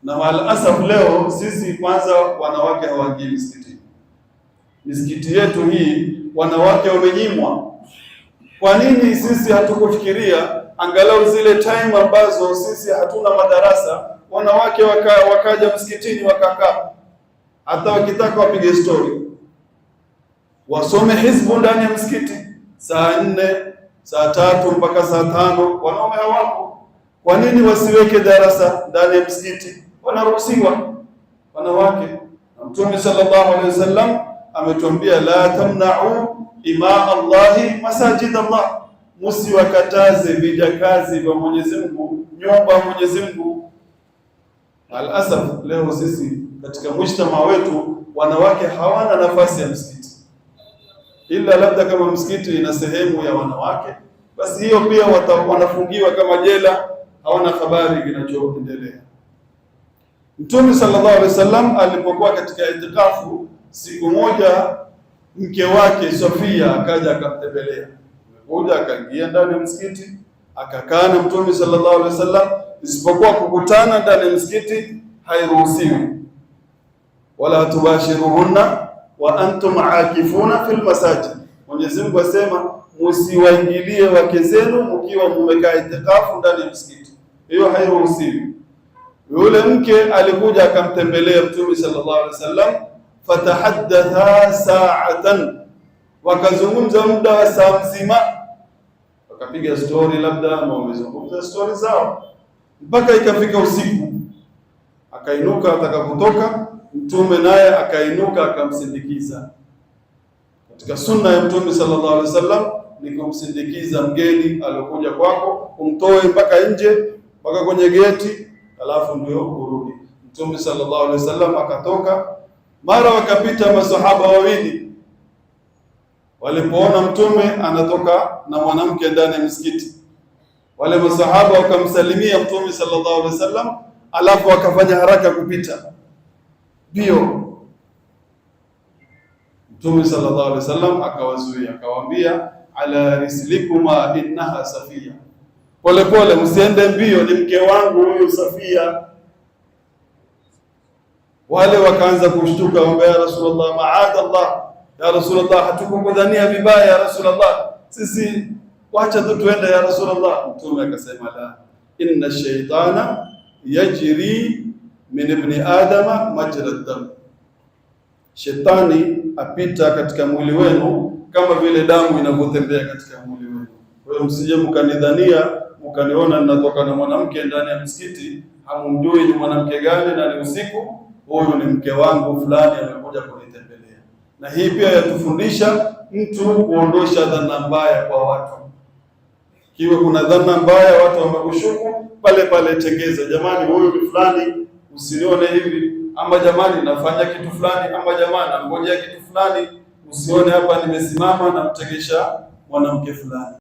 Na maalasaf leo sisi kwanza wanawake hawaingii misikitini. Misikiti yetu hii wanawake wamenyimwa. Kwa nini sisi hatukufikiria angalau zile time ambazo sisi hatuna madarasa, wanawake wakaja msikitini wakakaa, hata wakitaka wapige story, wasome hizbu ndani ya msikiti saa 4, saa 3 mpaka saa 5, wanaume hawapo. Kwa nini wasiweke darasa ndani ya msikiti? Wanaruhusiwa wanawake. Na Mtume sallallahu alaihi wasallam ametuambia, la tamna'u ima Allahi masajid Allah, musiwakataze vijakazi vya Mwenyezi Mungu nyumba ya Mwenyezi Mungu. Alasaf, leo sisi katika mujtama wetu wanawake hawana nafasi ya msikiti, ila labda kama msikiti ina sehemu ya wanawake, basi hiyo pia wanafungiwa kama jela, hawana habari kinachoendelea. Mtume sallallahu alaihi wasallam alipokuwa katika itikafu, siku moja mke wake Sofia akaja akamtembelea. Amekuja akaingia ndani ya msikiti akakaa na Mtume sallallahu alaihi wasallam, isipokuwa kukutana ndani ya msikiti hairuhusiwi. Wala tubashiruhunna wa antum aakifuna fil masajid, Mwenyezi Mungu asema musiwaingilie wake zenu mkiwa mumekaa itikafu ndani ya msikiti, hiyo hairuhusiwi. Yule mke alikuja akamtembelea Mtume sallallahu alaihi wasallam, fatahaddatha sa'atan, wakazungumza muda wa saa mzima, wakapiga stori labda ama wamezungumza stori zao mpaka ikafika usiku. Akainuka atakapotoka, Mtume naye akainuka akamsindikiza. Katika sunna ya Mtume sallallahu alaihi wasallam ni kumsindikiza mgeni aliyokuja kwako, umtoe mpaka nje, mpaka kwenye geti, alafu ndio urudi. Mtume sallallahu alaihi wasallam akatoka. Mara wakapita masahaba wawili, walipoona Mtume anatoka na mwanamke ndani ya msikiti, wale masahaba wakamsalimia Mtume sallallahu alaihi wasallam, alafu wakafanya haraka kupita mbio. Mtume sallallahu alaihi wasallam akawazuia, akawaambia, ala rislikuma innaha Safia, polepole, msiende mbio, ni mke wangu huyu Safia. Wale wakaanza kushtuka, wamba ya Rasulullah, maadha Allah, ya Rasulullah, hatukukudhania vibaya ya Rasulullah, sisi wacha tu tuende ya Rasulullah. Mtume akasema, la, inna shaitana yajri min ibni adama majra dam, shetani apita katika mwili wenu kama vile damu inavyotembea katika mwili wenu. Kwa hiyo msije mkanidhania mkaniona ninatoka na mwanamke ndani ya msikiti, hamumjui ni mwanamke gani na ni usiku, huyu ni mke wangu fulani amekuja kunitembelea. Na hii pia yatufundisha mtu kuondosha dhana mbaya kwa watu. Kiwe kuna dhana mbaya, watu wamekushuku, pale pale tengeza, jamani, huyu ni fulani, usinione hivi, ama jamani, nafanya kitu fulani, ama jamani, nangojea kitu fulani, usione hapa nimesimama namtegesha mwanamke fulani.